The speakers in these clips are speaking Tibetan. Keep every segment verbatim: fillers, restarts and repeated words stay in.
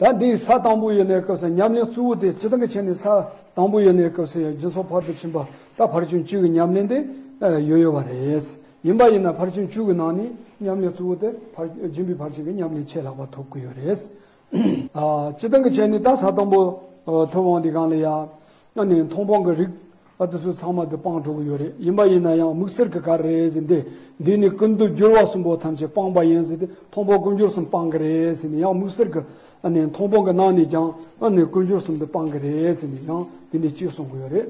ད་འདི་ས་དང་པོ་ཡོད་ནའི་སྐབས་སུ་ཉམས་ལེན་གཙོ་བོ་དེ་སྤྱིར་བཏང་གི་ཆ་ནས་ས་དང་པོ་ཡོད་ནའི་སྐབས་སུ་ཡང་སྦྱིན་སོགས་ཕར་དུ་ཕྱིན་པ་ད་ཕར་ཕྱིན་བཅུ་གི་ཉམས་ལེན་དེ་ཡོད་ཡོད་པ་རེད། ཡིན་པ་ཡིན་ན་ཕར་ཕྱིན་བཅུ་གི་ནང་ནས་ཉམས་ལེན་གཙོ་བོ་དེ་ཕར་སྦྱིན་པའི་ཕར་ཕྱིན་གྱི་ཉམས་ལེན་ཆེས་ལྷག་པ་ཐོབ་ཀྱི་ཡོད་རེད། ཨ། སྤྱིར་བཏང་གི་ཆ་ནས་ད་ས་དང་པོ་ཨ་ཐོབ་དབང་འདི་སྒང་ལ་ཡ། ཨ་ནི་མཐོང་སྤང་གི་རིགས་ཨ་དེ་ཚོ་ཚང་མ་དེ་སྤང་འགྲོ་གི་ཡོད་རེད། ཡིན་པ་ཡིན་ན་ཡང་དམིགས་བསལ་གྱི་ག་རེ་རེད་ཟེར་ན། འདི་ནི་ཀུན་ཏུ་རྒྱུ་བ་གསུམ་པོ་ཐམས་ཅད་སྤངས་པ་ཡིན་ཟེར་ཏེ། མཐོང་སྤང་ཀུན་སྦྱོར་གསུམ་སྤང་གི་རེད་ཟེར་ནས། ཡང་དམིགས་བསལ་གྱི་ཨ་ནི་མཐོང་སྤང་གི་ནང་ནས་ཀྱང་ཨ་ནི་ཀུན་སྦྱོར་གསུམ་དེ་སྤང་གི་རེད་ཟེར་ནས་ཡང་དེ་འདྲ་ཅིག་གསུང་གི་ཡོད་རེད།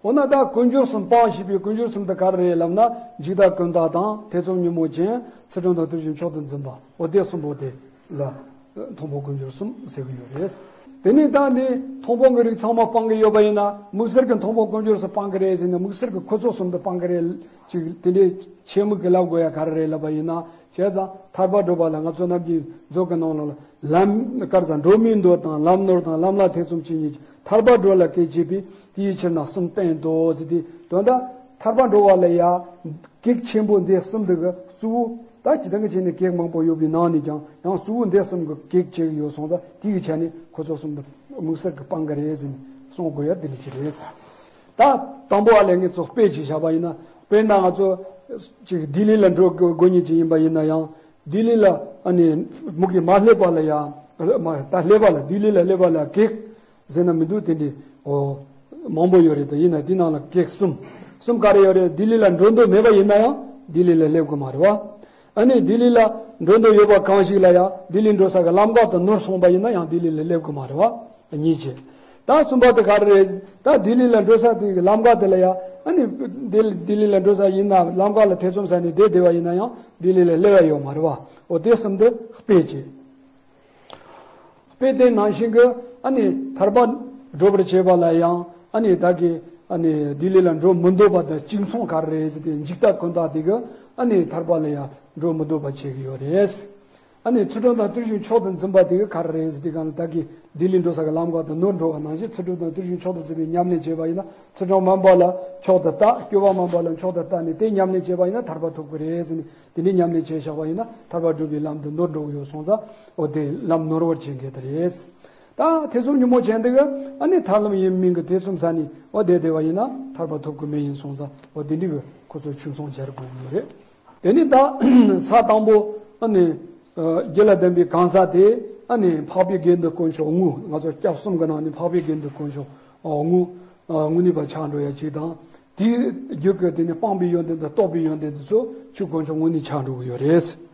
འོ་ན་ད་ཀུན་སྦྱོར་གསུམ་སྤང་ཞེས་པའི་ཀུན་སྦྱོར་གསུམ་དེ་ག་རེ་རེད་ལབ་ན། འཇིག་ལྟ་ཀུན་བརྟགས་དང་། ཐེ་ཚོམ་ཉོན་མོངས་ཅན། ཚུལ་ཁྲིམས་དང་བརྟུལ་ཞུགས་མཆོག་ཏུ་འཛིན་པ། འོ་དེ་གསུམ་པོ་དེ་ལ་མཐོང་སྤང་ཀུན་སྦྱོར་གསུམ་ཟེར་གྱི་ཡོད་རེད། དེ་ནས་ད་འདི་མཐོང་སྤང་གི་རིགས་ཚང་མ་སྤང་གི་ཡོད་པ་ཡིན་ན། དམིགས་བསལ་གྱི་མཐོང་སྤང་ཀུན་སྦྱོར་གསུམ་སྤང་གི་རེད་ཟེར་ན། དམིགས་བསལ་གྱི་ཁོ་ཚོ་གསུམ་དེ་སྤང་གི་རེད། ཅིག་དེ་འདྲའི་ཆེད་དམིགས་ཀྱི་ལབ་དགོས་ཡ་ག་རེ་རེད་ལབ་པ་ཡིན་ན། བྱས་ཙང་ཐར་པ་སྒྲུབ་པ་ལ་ང་ཚོ་ནམ་རྒྱུན་མཛོད་ཀྱི་ནང་ལོགས་ལ་ལམ་ག་རེ་ཟེར། འགྲོ་མིའི་འདོད་དང་ལམ་ནོར་དང་། ལམ་ལ་ཐེ་ཚོམ་ཅན་གཉིས་ཀྱིས། ཐར་པ་སྒྲུབ་ལ་གེགས་བྱེད་པས། དེ་ཡི་ཕྱིར་ན་གསུམ་བསྟན་ཏོ་ཟེར་ཏེ། དོན་དག་ཐར་པ་སྒྲུབ་པ་ལ་ཡ་གེགས་ཆེན་པོ་འདི་གསུམ་འདི་གི་གཙོ་བོ། ད་སྤྱིར་བཏང་གི་ཆ་ནས་གེགས་མང་པོ་ཡོད་པའི་ནང་ནས་ཀྱང་ཡང་གཙོ་བོ་འདི་གསུམ་གྱི་གེགས་བྱེད་ཀྱི་ཡོད་སོང་ཙང་། དེ་གི་ཆ་ནས་ཁོ་ཚོ་གསུམ་དེ་དམིགས་བསལ་གྱི་སྤང་གི་རེད་ཟེར་ནས་གསུང་དགོས་ཡ་དེ་འདྲ་ཅིག་རེད། ད་དང་པོ་ཨ་ལས་ངས་ཚོ་དཔེ་ཅིག་བཞག་པ་ཡིན་ན། དཔེར་ན་ང་ཚོ་ཅིག་ལྡི་ལི་ལ་འགྲོ་དགོས་མཁན་ཅིག་ཡིན་པ་ཡིན་ན་ཡང་། ལྡི་ལི་ལ་ཨ་ནི་མུ་གེ་མ་སླེབས་པ་ལ་ཡ། མ་ད་སླེབས་པ་ལ། ལྡི་ལི་ལ་སླེབས་པ་ལ་གེགས་ཟེར་ན་མི་འདུག་དེ་འདྲའི་འོ་མང་པོ་ཡོད་རེད། ད་ཡིན་ན་དེ་ནང་ལ་གེགས་གསུམ། གསུམ་ག་རེ་ཡོད་རེད། ལྡི་ལི་ལ་འགྲོ་འདོད་མེད་པ་ཡིན་ན་ཡང་ལྡི་ལི་ལ་སླེབས་དགོས་མ་རེད་བ། ཨ་ནི་ལྡི་ལི་ལ་འགྲོ་འདོད་ཡོད་པ་གང་ཞིག་ལ་ཡང་ལྡི་ལི་འགྲོ་ས་གི་ལམ་ཁ་དེ་ནོར་སོང་པ་ཡིན་ན་ཡང་ལྡི་ལི་ལ་སླེབས་དགོས་མ་རེད་བ། གཉིས་བྱས། ད་གསུམ་པ་དེ་ག་རེ་རེད། ད་ལྡི་ལི་ལ་འགྲོ་ས་དེ་གི་ལམ་ཁ་དེ་ལ་ཡང་། ཨ་ནི་ལྡི་ལྡི་ལི་ལ་འགྲོ་ས་ཡིན་ན་ལམ་ཁ་ལ་ཐེ་ཚོམ་ཟ་ནས་བསྡད་བསྡད་པ་ཡིན་ན་ཡང་ལྡི་ལི་ལ་སླེབས་ཡ་ཡོད་མ་རེད་བ། འོ་དེ་གསུམ་དེ་དཔེ་བྱས། དཔེ་དེ་ནང་བཞིན་གྱི་ཨ་ནི་ཐར་པ་སྒྲུབ་པར་བྱེད་པ་ལ་ཡང་། ཨ་ནི་བདག་གིས་ཨ་ནི་ལྡི་ལི་ལ་འགྲོ་མི་འདོད་པ་དང་གཅིག་མཚུངས་ག་རེ་རེད་ཟེར་ཏེ། འཇིག་ལྟ་ཀུན་བརྟགས་དེ་གིས་ཨ་ནི་ཐར་པ་ལ་ཡང་འགྲོ་མི་འདོད་པ་བྱེད་ཀྱི་ཡོད་རེད། ཨ་ནི་ཚུལ་ཁྲིམས་དང་བརྟུལ་ཞུགས་མཆོག་ཏུ་འཛིན་པ་དེ་གིས་ག་རེ་རེད་ཟེར་ཏེ། གང་ལ་བདག་གིས་ལྡི་ལི་འགྲོ་ས་གི་ལམ་ཁ་དེ་ནོར་འགྲོ་བ་ནང་བཞིན། ཚུལ་ཁྲིམས་དང་བརྟུལ་ཞུགས་མཆོག་ཏུ་འཛིན་པའི་ཉམས་ལེན་བྱས་པ་ཡིན་ན། ཚུལ་ཁྲིམས་དམན་པ་ལ་མཆོག་ཏུ་ལྟ། སྐྱོ་བ་དམན་པ་ལ་མཆོག་ཏུ་ལྟ་ནས་དེ་ཉམས་ལེན་བྱས་པ་ཡིན་ན་ཐར་པ་ཐོབ་ཀྱི་རེད་ཟེར་ནས། དེ་འདྲའི་ཉམས་ལེན་བྱས་བཞག་པ་ཡིན་ན་ཐར་པ་སྒྲུབ་པའི་ལམ་དེ་ནོར་འགྲོ་གི་ཡོད་སོང་ཙང་། འོ་དེ་ལམ་ནོར་བར་བྱེད་མཁན་དེ་རེད། ད་ཐེ་ཚོམ་ཉོན་མོངས་ཅན་དེ་གིས་ཨ་ནི་ཐར་ལམ་ཡིན་མིན་གྱི་ཐེ་ཚོམ་ཟ་ནས་འོ་བསྡད་བསྡད་པ་ཡིན་ན་ཐར་པ་ཐོབ་ཀྱི་མེད་ཡིན་སོང་ཙང་། འོ་དེ་འདྲའི་གི་ཁོ་ཚོ་ཆུང་ཆུང་སྦྱར་དགོས་ཀྱི་ཡོད་རེད། དེ་ནས་ད་ས་དང་པོ་ཨ་ནི་ཨ་རྒྱུད་ལ་ལྡན་པའི་གང་ཟག་དེ་ཨ་ནི་འཕགས་པའི་དགེ་འདུན་དཀོན་མཆོག་དངོས། ང་ཚོ་སྐྱབས་གསུམ་གྱི་ནང་ནས་འཕགས་པའི་དགེ་འདུན་དཀོན་མཆོག་ཨ་དངོས། ཨ་དངོས་གནས་པ་ཆགས་འགྲོ་ཡ་གཅིག་དང་། དེའི་རྒྱུད་ཀྱི་དེ་ནས་སྤངས་པའི་ཡོན་ཏན་དང་རྟོགས་པའི་ཡོན་ཏན་དེ་ཚོ་ཆོས་དཀོན་མཆོག་དངོས་གནས་ཆགས་འགྲོ་གི་ཡོད་རེད།